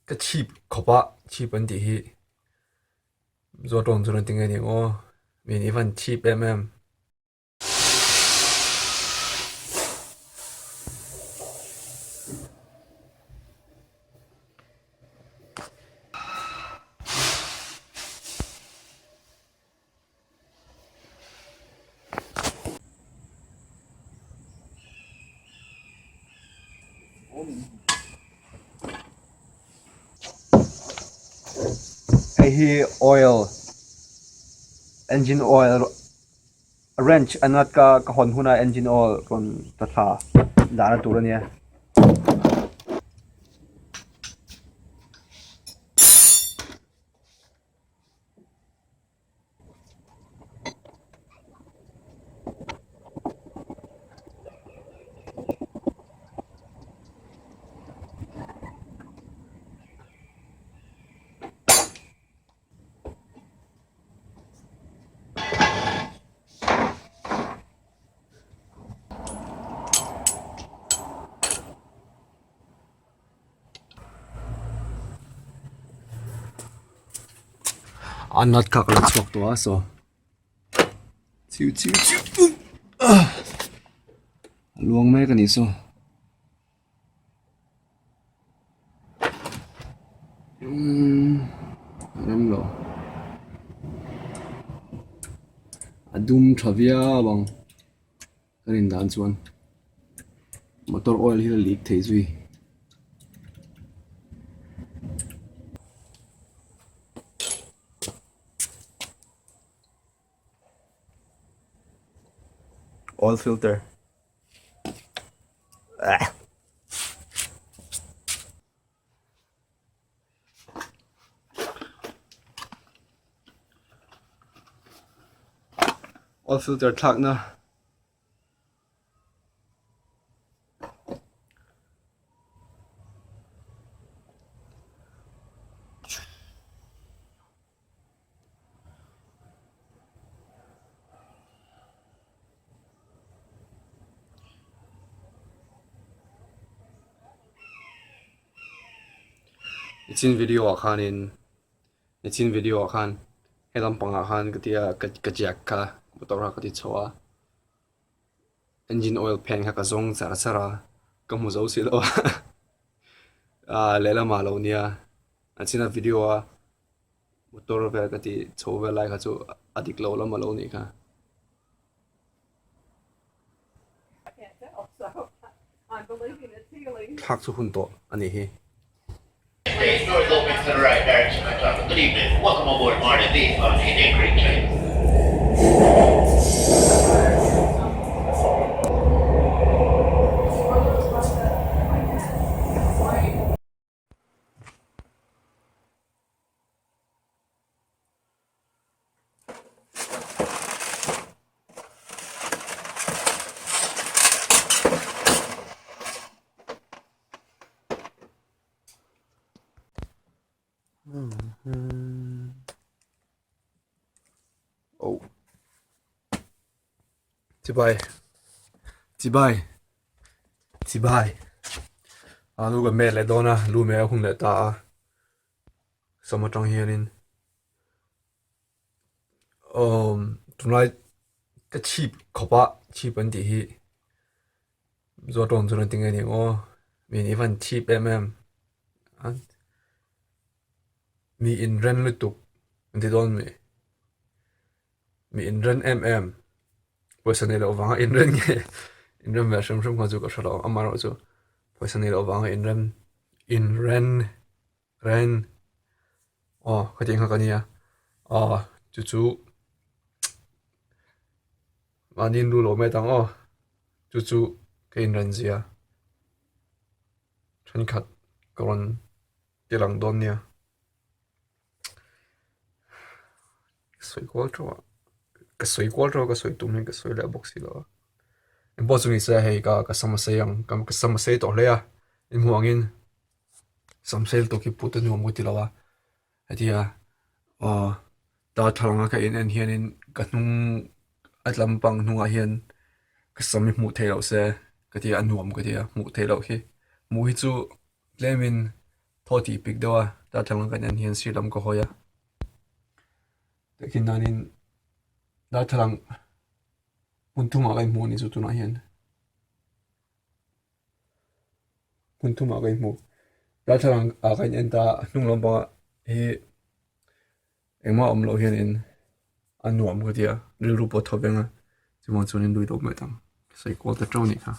Ka chhip khawp a chhip an tih hi Mizo tawng chuan an ti nge ni aw min i van chhip em em. Hei hi oil engine oil wrench a nut ka ka hawn hunah engine oil rawn ta thla dahna tur a nia. A nut kha ka la chhuak tawh a saw chiu chiu chiu a luang mek a nih saw umm a rem lo a dum tha viau ang ka rin dan chuan motor oil hi a leak thei zui. Oil filter Oil filter thlakna Nichin video ah khanin nichin video ah khan he lampangah khan ka tia ka jack kha motor kha ka ti chho a engine oil phen kha ka zawng char char a ka hmu zo si lo a ah lehlamah lo nia a china video a motor vel ka tih chho vel lai kha chu a dik lo lam a lo nih kha. Thlak chu hun tawh a nih hi. Oh. Chibai. Chibai. Chibai. A lu ka met leh dawn a, lu meh a hun leh ta a. Sam atang hianin umm tunlai ka chhip khawp a, chhip an tih hi Mizo tawng chuan an ti nge ni ang aw, min i van chhip em em a mi inren lutuk an ti dawn mi, mi inren em em pawisa nei loh vanga inren nge inrem ve hrim hrim kha chu ka hre lo amaherawhchu pawisa nei loh vanga inrem inren. Ren aw khatiang kha ka nia aw chu chu mahni nu lo mai tang aw chu chu ka inren zia thenkhat ka rawn ti lang dawn nia ka sawi kual teuh a ka sawi kual teuh a ka sawi tum hian ka sawi leh bawk si lo a engpawh chu ni se hei ka ka sam a sei ang ka sam a sei tawh hle a inhmuh angin. Samsel tawk hi put a nuam ka ti lo a hetia aw darthlalang a ka in en hianin ka hnung a lampang hnungah hian ka sam hi hmuh theih loh se ka ti a a nuam ka ti a hmuh theih loh hi hmuh hi chu tlemin. Thaw tih pik deuh a, darthlalang kan en hian sir lam ka hawi a. Tehkhin danin darthlalang hmun thumah ka inhmu a nih chu tunah hian. Hmun thumah ka inhmu. Darthlalang ah ka in en ta a, a hnung lampangah hi engmah awm loh hianin a nuam ka ti a, rilru pawh a thaw veng a, chuvang chuanin lui deuh mai tang sawi kual ta teuh a nih kha.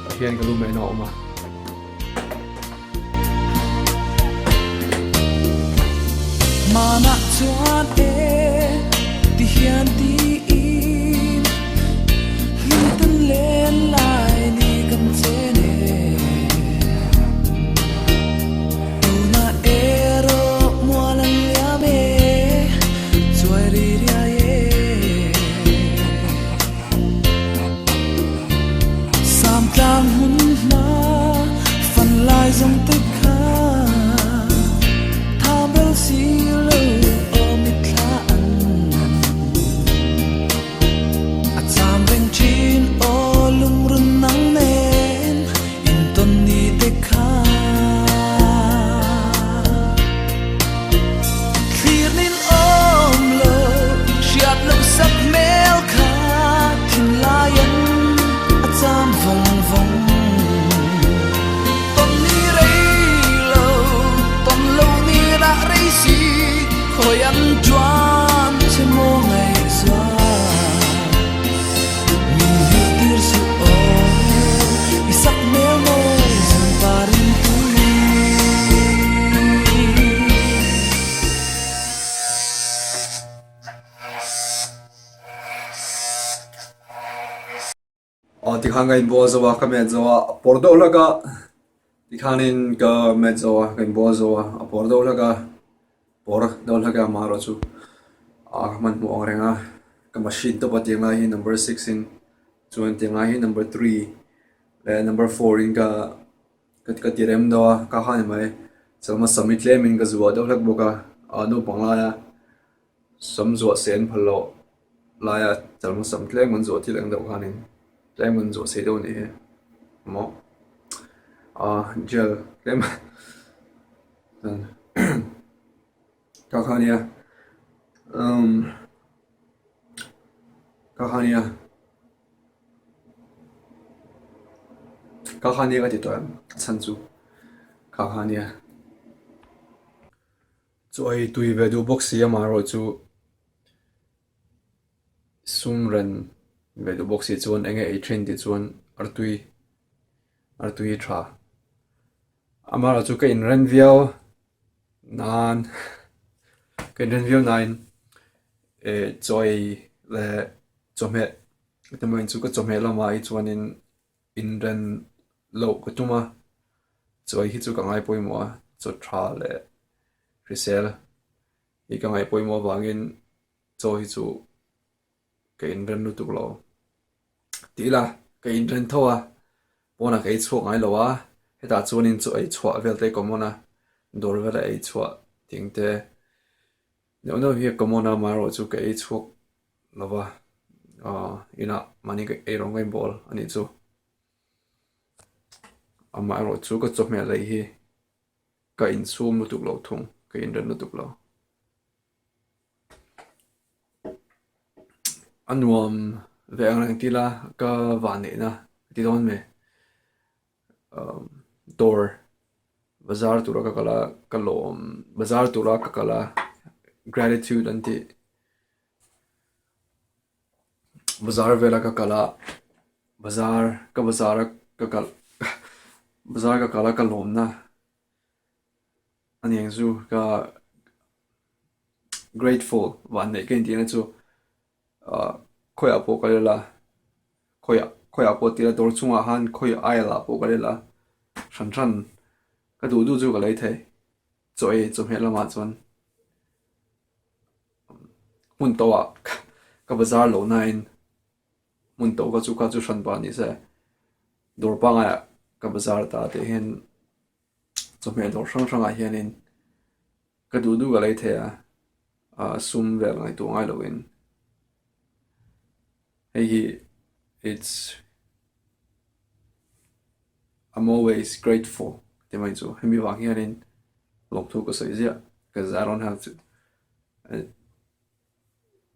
Tah hian ka lu mehna a awm a. Manah chuan e ti hian tiin hlimten len lai ni kan chen e. Tunah erawh mual an liam e, chuai ri riai e. Samtlang hmun hma fan lai zawng te kha tha bel si lo aw mitthla an a cham reng thin aw lungrun nang nen intawn ni te kha thlir nin awm lo hriat loh sak hmel kha thinlai an a cham vawng vawng tawn ni rei lo tawn lo ni rah rei si khawi an chuan che maw ngaihzual Min hmuh tir suh aw, i sak hmel mawi zun parin tui. Aw tikhan ka inbual zo a, ka met zo a, a pawr deuh hlek a, tikhanin ka met zo a, ka inbual zo a, a pawr deuh hlek a. Pawr deuh hlek a amaherawh chu ah ka hmanhmawh ang reng a ka machine tawp a tiang lai hi number six in chuan tiang lai hi number three leh number four in ka ka ti rem deuh a ka kha ni mai chuan a sam hi tlem in ka zuah deuh hlek bawk a ah naupang laia sam zuah sen phal loh laia chuan sam tlem an zuah thil ang deuh khanin tlem an zuah sei deuh a nih hi maw ah gel tlem. Ka kha nia umm ka kha nia ka kha nia ka ti tawh em a chhan chu ka kha nia chu ei tui ve duh bawk si amaherawh chu sum ren ve duh bawk si chuan eng nge ei thin tih chuan artui artui tha. Amaherawh chu ka inren viau nan ka inren viau nain eh chaw ei leh chawhmeh emaw in chu ka chawhmeh lamah hi chuanin inren loh ka tum a, chaw ei hi chu ka ngai pawimawh a, chaw tha leh hrisel hi ka ngaih pawimawh avangin chaw hi chu ka inren lutuk lo. Ti ila, ka inren tho a, pawnah ka ei chhuak ngai lo a, hetah chuanin chu ei chhuah vel te common a, dawr vela ei chhuah ting te neuh neuh hi a common a, amaherawh chu ka ei chhuak lo va, aw inah mahni ka ei rawng ka inbawl a nih chu. Amaherawh chu ka chawhmeh lei hi ka insum lutuk lo thung, ka inren lutuk lo. A nuam ve ang reng tila ka vanneihna ka ti dawn mai. Umm dawr bazar tura ka kal a ka lawm bazar tura ka kal a gratitude an tih bazar vela ka kal a bazar ka bazar a ka kal bazar ka kal a ka lawmna a ni ang chu ka. Grateful vanneih ka intihna chu ah khawiah pawh ka lela khawiah khawiah pawh tila dawr chungah khan khawi aisle ah pawh ka lela hran hran ka duh duh chu ka lei thei chaw ei chawhmeh lamah chuan hmun tawhah ka bazar loh nain hmun tawh kha chu kha chu hran pah ni se dawr pangaiah ka bazar ta tih hian. Chawhmeh dawr hrang hrangah hianin ka duh duh ka lei thei a, ah sum vel ngaihtuah ngai loin. Hei hi it's I'm always grateful ti mai chu hemi vang hianin lawmthu ka sawi ziah cause I don't have to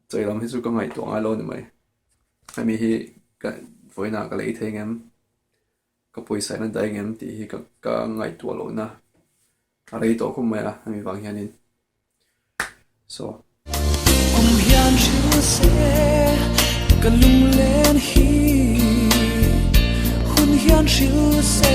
chawi lam hi chu ka ngaihtuah ngai lo a ni mai. Hemi hi ka vawiinah ka lei thei ngem ka pawisa in a dai ngem tih hi ka ngaihtuah lohna a rei tawh khawp mai a hemi vang hianin. So. Kum hian hril se ka lunglen hi Hun hian hril se.